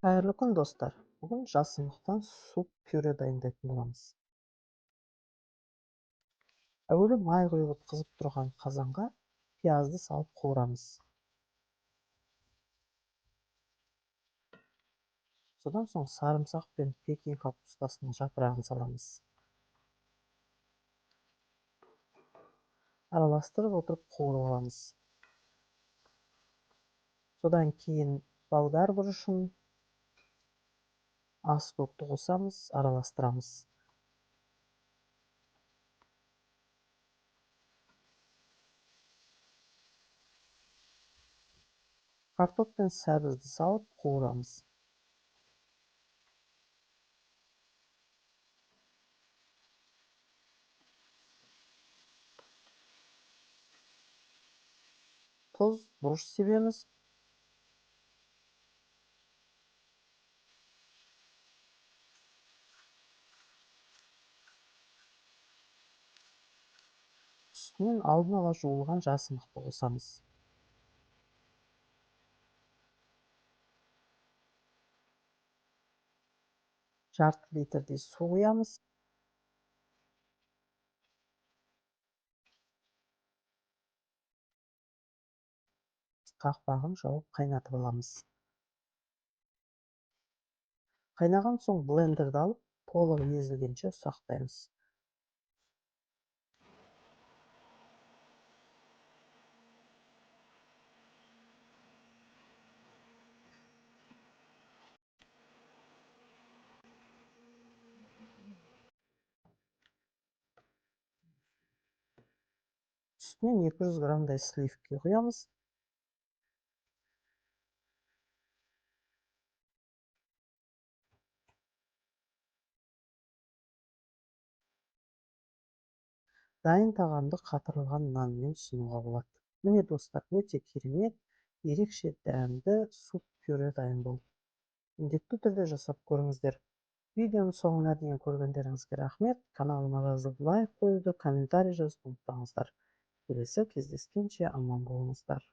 Қайырлы күн, достар! Бүгін жасымықтан суп-пюре дайындайтын боламыз. Әуелі май құйылып қызып тұрған қазанға пиязды салып қуырамыз. Содан соң сарымсақ пен пекин капустасының жапырағын саламыз. Араластырып отырып қуырып аламыз. Содан кейін болгар бұрышын, ас көкті қосамыз, араластырамыз. Картоп пен сәбізді салып қуырамыз. Тұз, бұрыш себеміз. Үстінен алдын ала жуылған жасымықты қосамыз. Жарты литрдей су құямыз. Қақпағын жауып қайнатып аламыз. Қайнаған соң блендерді алып, толық езілгенше ұсақтаймыз. Үстінен 200 граммдай сливки құямыз. Дайын тағамды қатырылған нанмен ұсынуға болады. Міне достар, өте керемет, ерекше дәмді суп-пюре дайын болды. Міндетті түрде жасап көріңіздер. Видеоның соңына дейін көргендеріңізге рахмет. Каналыма жазылып, лайк қоюды, комментарий жазуды ұмытпаңыздар. Келесі кездескенше аман болыңыздар.